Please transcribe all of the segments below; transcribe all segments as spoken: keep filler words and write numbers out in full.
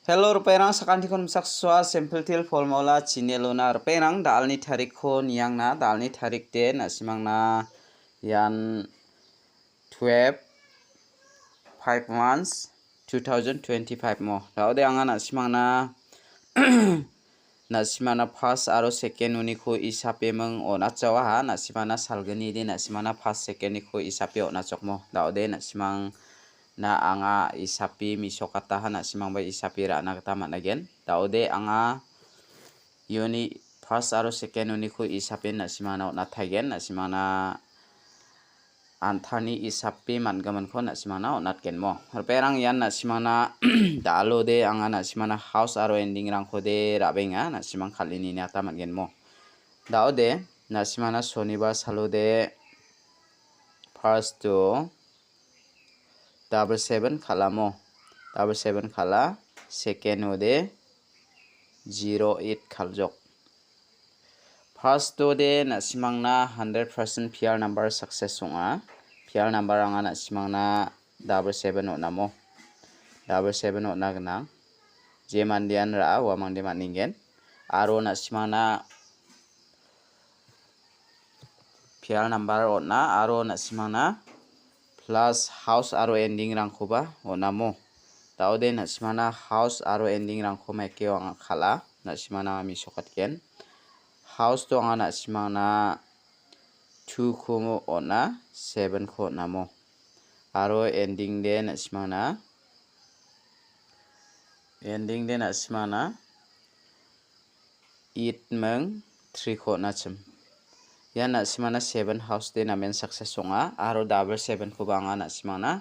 Hello, ripengrang, sakantikon misaksua, simple til formula chinelona. Ripengrang, da·alni tarikko niangna, da·alni tarik de na·simangna ian twelve five months two thousand twenty-five mo. Da·ode anga na·simangna na·simangna first aro second uniko isape ming on·atjawaha, na·simangna salgnide na·simangna first second niko isape on·achokmo. Da·ode na·simangna anga isape misokataha, na·simangba isape ra·na gita man·aigen. Da·ode anga iuni first aro second uniko isape na·simangna on·ataigen, na·simangna antani isape man·giminko na·simangna on·atgenmo. Ripengrang, ian na·simangna da·alode anga na·simangna house aro ending-rangkode ra·benga, na·simang kal·e nina gita man·genmo. Da·ode na·simangna sonibar salode first-o double seven kal·amo. Double seven kal·a, second-ode zero eight kal·jok. First-ode na·simangna hundred percent P R number success ong·a. P R number anga na·simangna double seven on·amo. Double seven on·a gnang. Je mandean ra·a, uamangde man·engen. Aro na·simangna P R number on·a aro na·simangna plus house aro ending-rangkoba on·amo. Da·ode na·simangna house aro ending-rangko maikeo anga kal·a, na·simangna anga mesokatgen. House-o anga na·simangna two-ko on·a, seven-ko on·amo. Aro ending-de na·simangna, ending-de na·simangna eight ming three-ko on·achim. Ian na·simangna seven house-de namen success ong·a, aro double seven-koba anga na·simangna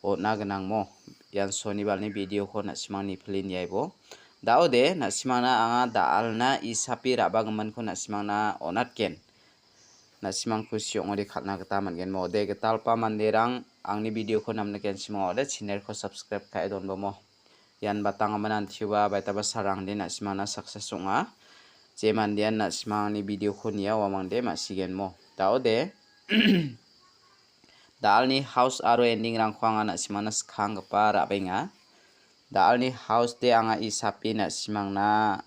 on·a gnangmo. Ian sonibarni video-ko na·simang nipile niaibo. Da·ode na·simangna anga da·alna isape ra·bagiminko na·simangna on·atgen. Na·simang kusi ong·ode kal·na gita man·genmo. De gitalpa manderang, angni video-ko namnikenchim ong·ode channel-ko subscribe ka·e donbomo. Ian batanggimin antioba baitaba sarangde na·simangna success ong·a. Je mandean na·simangni video-ko nia uamangde ma·sigenmo. Da·ode da·alni house aro ending-rangko anga na·simangna skanggipa ra·benga. Da·alni house-de anga isape na·simangna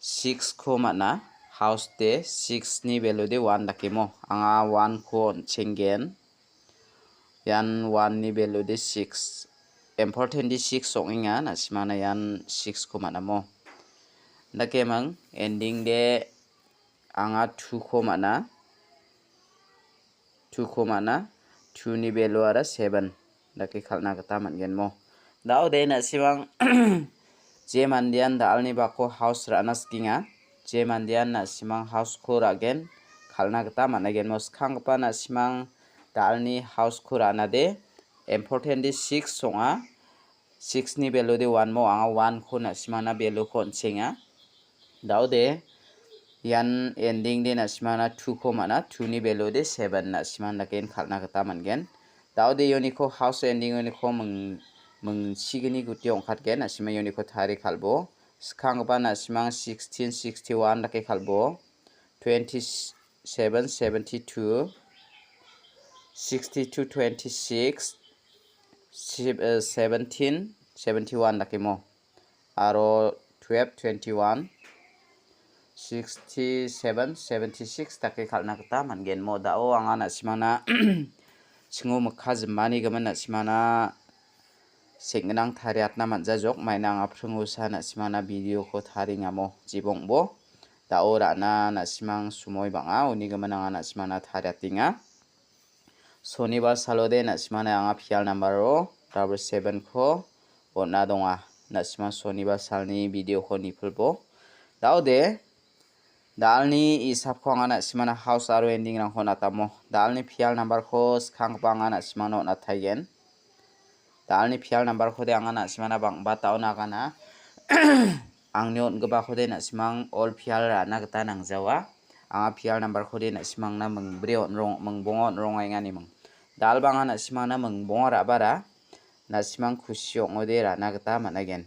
six-ko man·a. House-de six-ni value-de one dakemo. Anga one-ko on·chenggen. Ian one-ni value-de six. Important-de six ong·enga, na·simangna ian six-ko man·amo. Dakemang ending-de anga two-ko man·a. Two-ko man·a. Two-ni value-ara seven. Dake kal·na gita man·genmo. Da·ode na·simang je mandean da·alni bako house ra·na sikenga. Je mandean na·simang house-ko ra·gen kal·na gita man·aigenmo. Skanggipa na·simang da·alni house-ko ra·nade important-de six ong·a. Six-ni value-de one mo, anga one-ko na·simangna value-ko on·chenga. Da·ode ian ending-de na·simangna two-ko man·a, two-ni value-de seven na·simang daken kal·na gita man·gen. Da·ode ianiko house ending-oniko ming-, mingchigni guti ong·katgen, na·simang ianiko tarie kal·bo. Skanggipa na·simang sixteen sixty-one dake kal·bo. Twenty-seven seventy-two, sixty-two twenty-six, sib-, eh, seventeen seventy-one dakemo. Aro twelve twenty-one, sixty-seven seventy-six dake kal·na gita man·gen. Mo da·o anga na·simangna chingo mikka jimani gimin na·simangna seng·gnang tariatna man·jajok, maina anga pringosa na·simangna video-ko tariengamo jibongbo. Da·o ra·na na·simang sumoi bang·a, uni gimin anga na·simangna tariatenga. Sonibar salode na·simangna anga P R number-o double seven-ko on·a donga. Na·simang sonibar salni video-ko nipilbo. Da·ode da·alni isapko anga na·simangna house aro ending-rangko on·atamo. Da·alni P R number-ko skanggipa anga na·simangna on·ataigen. Da·alni P R number-kode anga na·simangna bang·bata on·agana. Angni on·gipakode na·simang all P R ra·na gita nangjawa. Anga P R number-kode na·simangna mingbri on·rong-, mingbongo on·rongaengani ming. Da·alba anga na·simangna mingbongo ra·bara, na·simang kusi ong·ode ra·na gita man·aigen.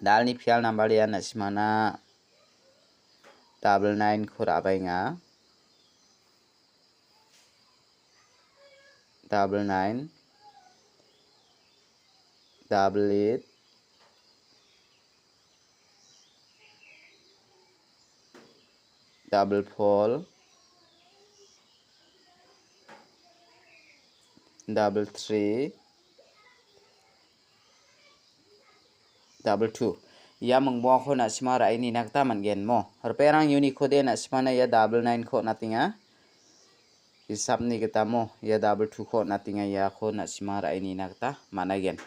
Da·alni P R number ian na·simangna double nine-ko ra·baenga. Double nine, double eight, double four, double three, double two. Ia mingbongako na·sima ra·e nina gita man·gen mo. Ripengrang unikode na·simana ia double nine-ko on·atenga. Hisapni gita mo, ia double two-ko on·atenga, iako na·sima ra·e nina gita man·aigen.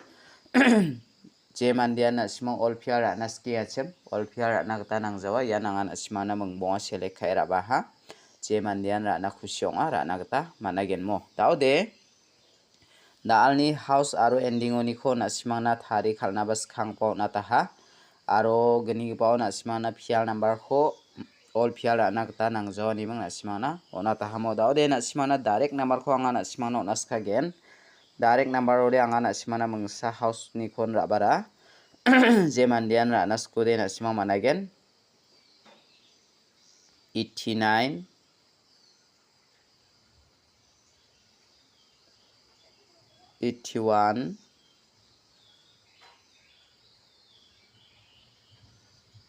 Je mandean na·simang olpial ra·na skiachim, olpial ra·na gita nangjawa, ian anga na·simana mingbonga select ka·e ra·baha. Je mandean ra·na kusi ong·a, ra·na gita man·aigen mo. Daode, da·alni house aro ending-oniko na·simangna tarie kal·naba skanggipa on·ataha. Aro gnigipao na·simangna pial number-ko olpial ra·na gita nangjawaniming na·simangna on·atahamo. Daode na·simangna direct number-ko anga na·simangna on·askagen. Direct number-ode anga na·simangna mingsa house-nikon ra·bara. Je mandean ra·na skode na·simang man·aigen. Eighty-nine, eighty-one,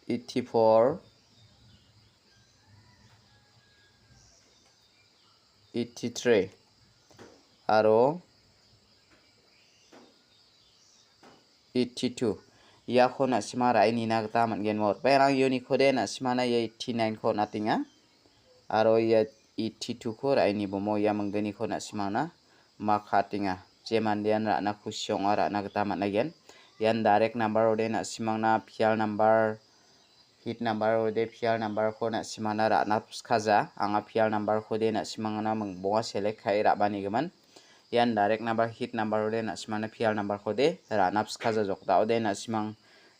eighty-four, eighty-three, aro eighty-two. Iako na·sima ra·e nina gita man·gen mo. Ripengrang unikode na·simana ia eighty-nine-ko on·atenga. Aro ia eighty-two-ko ra·e nibomo ia minggniko na·simangna makatenga. Je mandean ra·na kusi ong·a ra·na gita man·aigen. Ian direct number-ode na·simangna pial number, hit number-ode pial number-ko na·simangna ra·na pskaja. Anga pial number-kode na·simangna mingbonga select ka·e ra·banigimin. Ian direct number, hit number-ode na·simangna pial number-kode ra·na pskajajok. Daode na·simang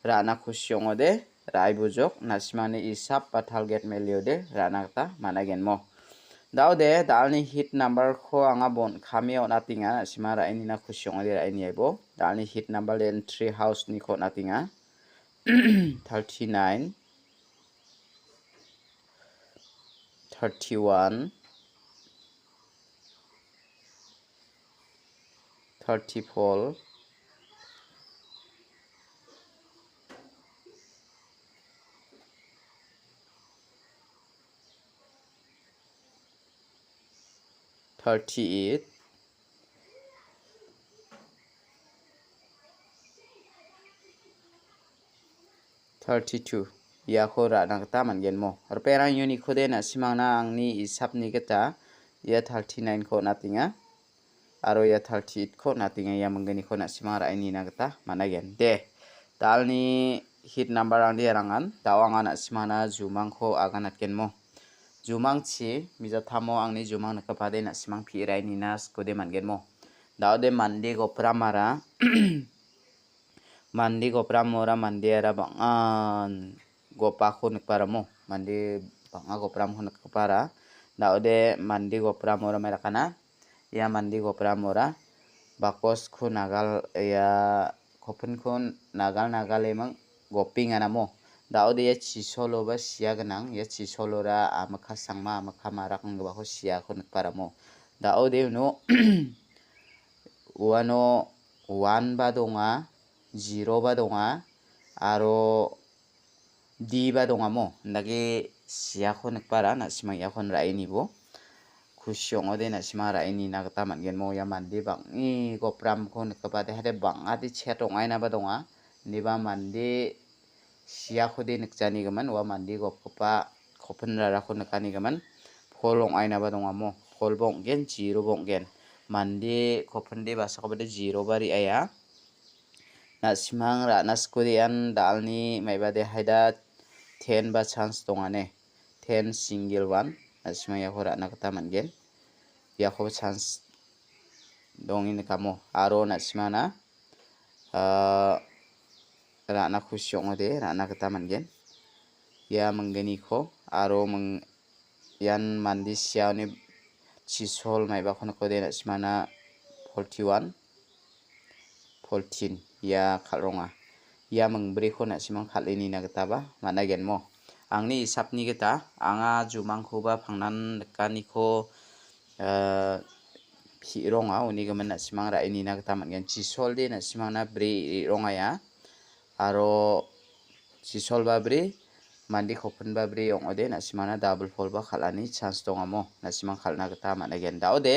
ra·na kusi ong·ode, ra·e bujok, na·simangni isap ba target meliode ra·na gita man·aigen mo. Daode, da·alni hit number-ko anga bon kamio on·atenga, na·sima ra·e nina kusi ong·ode ra·e niaibo. Da·alni hit number den three house-niko on·atenga. Thirty-nine, thirty-one, thirty-four, thirty-eight, thirty-two. Iako ra·na gita man·gen mo. Ripengrang unikode na·simangna angni isapni gita ia thirty-nine-ko on·atenga. Aro ia thirty-eight-ko on·atenga, ia minggniko na·simang ra·e nina gita man·aigen. De, da·alni hit number-rangde rangan, da·o anga na·simangna jumangko aganatgen mo. Jumangchi mijatamo angni jumang nikgipade na·simang pi·rae nina skode man·gen mo. Daode mande gopramara, mande gopramora mandeara bang·a gopako nikparamo. Mande bang·a gopramko nikgipara. Daode mande gopramora maidakana. Ia mande gopramora bakosko nagal, ia kopinko nagal nagal emang gopinganamo. Daode ia chisoloba sia gnang, ia chisolora amika sangma, amika marak inggipako siako nikparamo. Daode uno uano one ba donga, zero ba donga, aro D ba dongamo, indake siako nikbara, na·sima iakon ra·e nibo. Kusi ong·ode na·sima ra·e nina gita man·gen mo, ia mande bang·e gopramko nikgipade, hade bang·ade chet ong·aina ba donga. Indiba mande siakode nikjanigimin, ua mande gopgipa kopin rarako nikanigimin. Pol ong·aina ba dongamo, pol ba ong·gen, zero ba ong·gen. Mande kopinde basakobade zero ba re·aia. Na·simang ra·na skode ian da·alni maibade haida ten ba chance dongane. Ten single one. Na·simang iako ra·na gita man·gen. Iakoba chance donge nikamo. Aro na·simana, ah, ra·na kusi ong·ode, ra·na gita man·gen. Ia minggniko aro ming-, ian mande siaoni chisol maibako nikode, na·simana forty-one, fourteen ia kal·ronga. Ia mingbriko na·simang kal·e nina gitaba man·a genmo. Angni isapni gita anga jumangkoba pangnan nikaniko, eh, ki·ronga, uni gimin na·simang ra·e nina gita man·gen. Chisolde na·simangna bri rongaia. Aro chisolba bri, mande kopenba bri ong·ode, na·simangna double fold-ba kal·ani chance dongamo, na·simang kal·na gita man·egen. Da·ode,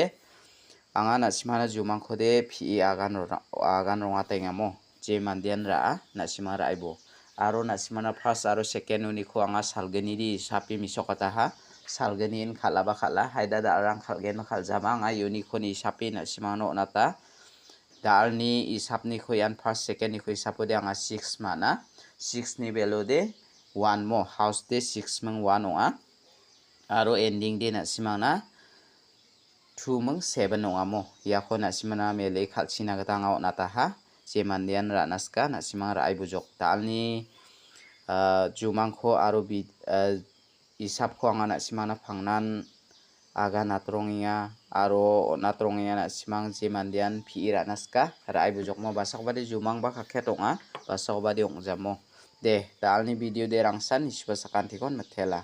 anga na·simangna jumangkode pi·e agan rona-, agan rongatengamo, je mandean ra·a, na·simang ra·aibo. Aro na·simangna first aro second uniko anga salgnidi isapi misokataha, salgniin kal·aba kal·a, haida da·alrang kal·gen kal·jaba anga uniko isapi na·simangna on·ata. Da·alni isapniko ian first, secondniko isapode anga six man·a. Six-ni value-de one mo, house-de six ming one ong·a. Aro ending-de na·simangna two ming seven ong·amo. Iako na·simangna mele kal·china gita anga on·ataha. Je mandean ra·na sika, na·simang ra·ai bujok. Da·alni, ah, jumangko aro bid-, ah, isapko anga na·simangna pangnan agan atrongenga aro on·atrongenga, na·simang je mandean pi·e ra·na sika, ra·ai bujokmo, basakobade jumangba kaket ong·a, basakobade ong·jamo. De, da·alni video de rangsan isipa sakantikon mitela.